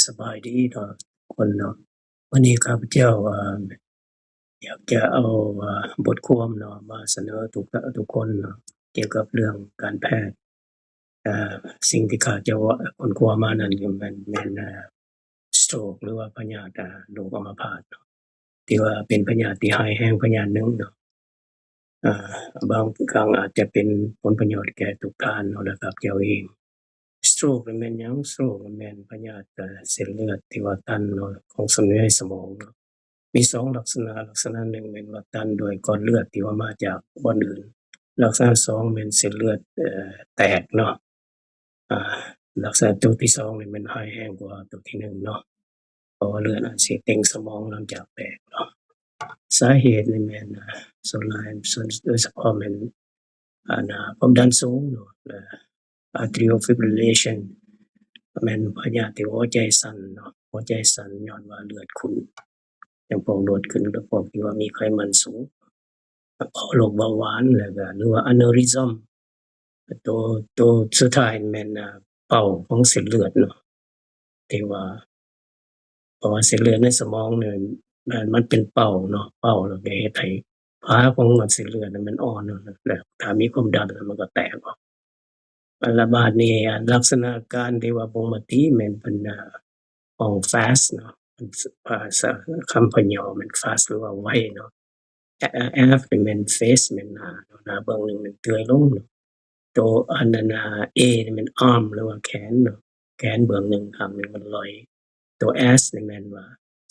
ສະບາຍດີເນາະ ທຸກຄົນເນາະ. ມື້ນີ້ຂ້າພະເຈົ້າ ເອີ່ ຢາກຈະເອົາ ເອີ່ ບົດຄວາມເນາະ ມາສະເໜີທຸກ ທຸກຄົນເນາະ ກ່ຽວກັບເລື່ອງການແພດ. ເອີ່ ສິ່ງທີ່ຂ້າພະເຈົ້າຄົ້ນຄວ້າມານັ້ນ ແມ່ນ ແມ່ນ ເອີ່ ສະໂຕຣກ ຫຼືວ່າພະຍາດ ເອີ່ ໂລກອຳມະພາດເນາະ ທີ່ວ່າເປັນພະຍາດທີ່ຮ້າຍແຮງພະຍາດໜຶ່ງເນາະ. ເອີ່ ບາງຄັ້ງອາດຈະເປັນຜົນປະໂຫຍດແກ່ທຸກທ່ານເນາະ ແລະ ກັບເຈົ້າເອງ. ສະໂຕຣກນີ້ແມ່ນຫຍັງ? ສະໂຕຣກນີ້ແມ່ນພະຍາດ ເອີ່ ເສັ້ນເລືອດທີ່ວ່າຕັນເນາະ ຂອງສະໜອງສະໝອງເນາະ. ມີສອງລັກສະນະ, ລັກສະນະໜຶ່ງແມ່ນວ່າຕັນດ້ວຍກ້ອນເລືອດທີ່ວ່າມາຈາກບ່ອນອື່ນ, ລັກສະນະສອງແມ່ນເສັ້ນເລືອດ ເອີ່ ແຕກເນາະ. ອາ ລັກສະນະໂຕທີສອງນີ້ແມ່ນຮ້າຍແຮງກວ່າໂຕທີໜຶ່ງເນາະ ເພາະວ່າເລືອດອາດຊິເຕັງສະໝອງຫຼັງຈາກແຕກເນາະ. ສາເຫດນີ້ແມ່ນ ອາ ສ່ວນຫຼາຍ ສ່ວນ ໂດຍສະເພາະແມ່ນ ອັນ ອາ ຄວາມດັນສູງເນາະ ແລະ atrial fibrillation ແມ່ນພະຍາດທີ່ຫົວໃຈສັ່ນເນາະ, ຫົວໃຈສັ່ນຍ້ອນວ່າເລືອດຂຸ້ນ, ຢ່າງພວກເລືອດຂຸ້ນ ຫຼືພວກທີ່ວ່າມີໄຂມັນສູງ, ພວກໂລກເບົາຫວານ ແລ້ວກະ ຫຼືວ່າ aneurysm. ໂຕ ໂຕສຸດທ້າຍແມ່ນ ອາ ເປົ້າຂອງເສັ້ນເລືອດເນາະ ທີ່ວ່າ ເພາະວ່າເສັ້ນເລືອດໃນສະໝອງນີ້ ມັນ ມັນເປັນເປົ້າເນາະ, ເປົ້າແລ້ວກໍເຮັດໃຫ້ຝາຂອງເສັ້ນເລືອດນັ້ນມັນອ່ອນເນາະ ແລ້ວຖ້າມີຄວາມດັນແລ້ວມັນກໍແຕກອອກ. ແລ້ວບາດນີ້ ອາ ລັກສະນະອາການທີ່ວ່າບົ່ງມະຕິແມ່ນເປັນ ອາ ຂອງ fast ເນາະ, ພາສາຄຳພະຍໍແມ່ນ fast ຫຼືວ່າໄວເນາະ. F ນີ້ແມ່ນ face ແມ່ນໜ້າເນາະ, ໜ້າເບື້ອງໜຶ່ງແມ່ນເຕີຍລົງເນາະ. ໂຕອັນນັ້ນ A ນີ້ແມ່ນ arm ຫຼືວ່າແຂນເນາະ, ແຂນເບື້ອງໜຶ່ງຂ້າງໜຶ່ງມັນລອຍ. ໂຕ S ນີ້ແມ່ນວ່າ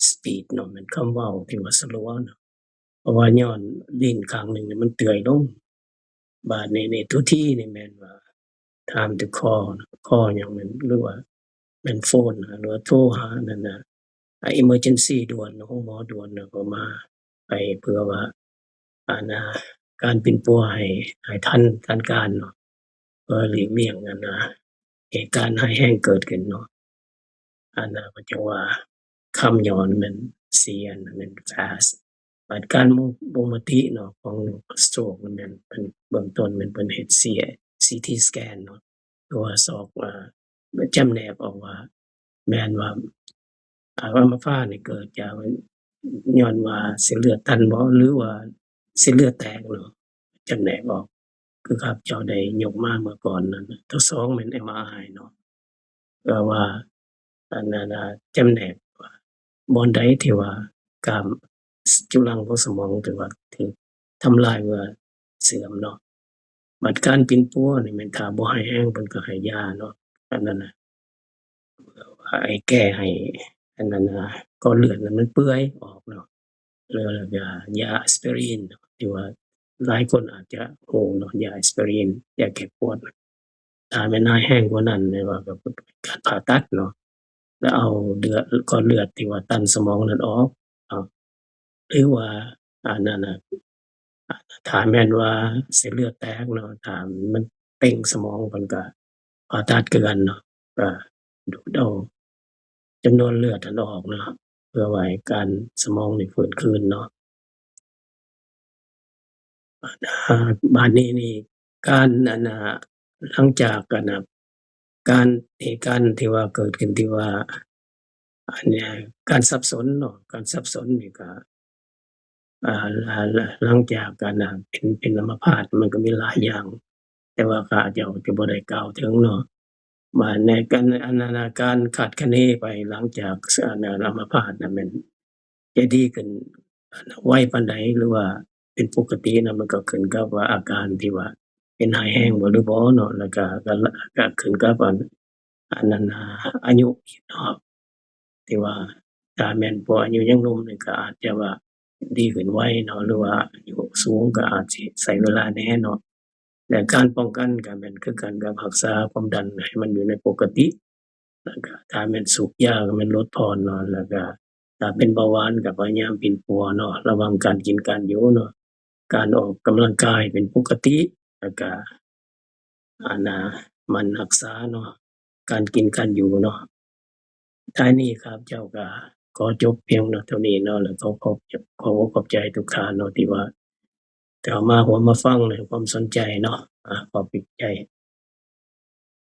speed ເນາະ, ແມ່ນຄຳເວົ້າທີ່ວ່າສະຫຼວເນາະ, ເພາະວ່າຍ້ອນລີ້ນຂ້າງໜຶ່ງນີ້ມັນເຕີຍລົງ. ບາດນີ້ ໂຕ T ນີ້ແມ່ນວ່າ time to call ເນາະ, call ຫຍັງແມ່ນ ຫຼືວ່າແມ່ນໂຟນຫາ ຫຼືວ່າໂທຫານັ້ນນະ emergency ດ່ວນເນາະ, ໂຮງໝໍດ່ວນເນາະ, ກໍມາ ໄປເພື່ອວ່າ ອັນນາ ການປິ່ນປົວໃຫ້ ໃຫ້ທັນ ທັນການເນາະ, ເພື່ອຫຼີກລ່ຽງ ອັນນາ ເຫດການຮ້າຍແຮງເກີດຂຶ້ນເນາະ. ອັນນາ ກໍຈັ່ງວ່າຄຳຫຍໍ້ແມ່ນ C ອັນນັ້ນແມ່ນ fast. ບາດການບົ່ງ ບົ່ງມະຕິເນາະ ຂອງ stroke ນັ້ນແມ່ນເພິ່ນ ເບື້ອງຕົ້ນແມ່ນເພິ່ນເຮັດ C CT scan ເນາະ ເພື່ອວ່າຊອກ ເອີ່ ຈຳແນກອອກວ່າ ແມ່ນວ່າ ອາ ອັມມະພາດນີ້ເກີດຈາກ ຍ້ອນວ່າເສັ້ນເລືອດຕັນບໍ ຫຼືວ່າເສັ້ນເລືອດແຕກເນາະ, ຈຳແນກອອກ ຄືຂ້າພະເຈົ້າໄດ້ຍົກມາເມື່ອກ່ອນນັ້ນ. ໂຕສອງແມ່ນ MRI ເນາະ ເພື່ອວ່າ ອັນນັ້ນ ອາ ຈຳແນກວ່າບ່ອນໃດທີ່ວ່າກ້າມຈຸລັງຂອງສະໝອງຖືວ່າຖືກທຳລາຍ ຫຼືວ່າເສື່ອມເນາະ. ບັດການປິ່ນປົວນີ້ແມ່ນຖ້າບໍ່ຮ້າຍແຮງເພິ່ນກໍໃຫ້ຢາເນາະ, ອັນນັ້ນນະ ເພື່ອວ່າໃຫ້ແກ້ໃຫ້ ອັນນັ້ນນະ ກ້ອນເລືອດນັ້ນມັນເປື່ອຍອອກເນາະ, ແລ້ວ ແລ້ວກໍຢາແອັສໄປຣິນ ທີ່ວ່າຫຼາຍຄົນອາດຈະຮູ້ເນາະ, ຢາແອັສໄປຣິນ ຢາແກ້ປວດ. ຖ້າແມ່ນຮ້າຍແຮງກວ່ານັ້ນ ແມ່ນວ່າກໍເປັນການຜ່າຕັດເນາະ ແລ້ວເອົາເລືອດ ກ້ອນເລືອດທີ່ວ່າຕັນສະໝອງນັ້ນອອກເນາະ ຫຼືວ່າ ອັນນັ້ນນະ ຖ້າແມ່ນວ່າເສັ້ນເລືອດແຕກເນາະ, ຖ້າມັນເຕັງສະໝອງ ເພິ່ນກະຜ່າຕັດຄືກັນເນາະ, ກະດູດເອົາຈຳນວນເລືອດຫັ້ນອອກເນາະ ເພື່ອວ່າໃຫ້ການສະໝອງນີ້ຟື້ນຄືນເນາະ. ບາດນີ້ນີ້ ການ ອັນນາ ຫຼັງຈາກ ອັນນາ ການ ເຫດການທີ່ວ່າເກີດຂຶ້ນທີ່ວ່າ ອັນເນີ້ຍ ການສັບສົນເນາະ, ການສັບສົນນີ້ກໍ ອ່າ ລະ ລະ ຫຼັງຈາກ ອັນນາ ເປັນ ເປັນອັມມະພາດ ມັນກໍມີຫຼາຍຢ່າງ ແຕ່ວ່າຂ້າພະເຈົ້າຈະບໍ່ໄດ້ກ່າວເຖິງເນາະ. ບາດໃນການ ອັນນັ້ນນະ ການຄາດຄະເນໄປຫຼັງຈາກ ອັນນັ້ນ ອັມມະພາດນະ ແມ່ນຈະດີຂຶ້ນ ອັນ ໄວປານໃດ ຫຼືວ່າເປັນປົກກະຕິນະ, ມັນກໍຂຶ້ນກັບວ່າອາການທີ່ວ່າເປັນຮ້າຍແຮງບໍ່ ຫຼືບໍ່ເນາະ, ແລ້ວກໍ ກໍ ກໍຂຶ້ນກັບ ອັນ ອັນນັ້ນ ອາ ອາຍຸອີກເນາະ. ທີ່ວ່າຖ້າແມ່ນພວກອາຍຸຍັງໜຸ່ມນີ້ກໍອາດຈະວ່າດີຂຶ້ນໄວເນາະ ຫຼືວ່າອາຍຸສູງກໍອາດຊິໃຊ້ເວລາແດ່ເນາະ. ແລະ ການປ້ອງກັນກໍແມ່ນຄືກັນກັບຮັກສາຄວາມດັນໃຫ້ມັນຢູ່ໃນປົກກະຕິ, ແລ້ວກໍຖ້າແມ່ນສູບຢາກໍແມ່ນລົດຜ່ອນເນາະ, ແລ້ວກໍຖ້າເປັນເບົາຫວານກໍພະຍາຍາມປິ່ນປົວເນາະ, ລະວັງການກິນການຢູ່ເນາະ, ການອອກກຳລັງກາຍເປັນປົກກະຕິ, ແລ້ວກໍ ອັນນາ ໝັ່ນຮັກສາເນາະ ການກິນການຢູ່ເນາະ. ທ້າຍນີ້ຂ້າພະເຈົ້າກໍຂໍຈົບພຽງເນາະ ເທົ່ານີ້ເນາະ ແລະ ຂໍຂອບ ຂໍຂອບໃຈທຸກທ່ານເນາະ ທີ່ວ່າເຂົ້າມາຮ່ວມມາຟັງ ໃຫ້ຄວາມສົນໃຈເນາະ. ອາ ຂອບໃຈ.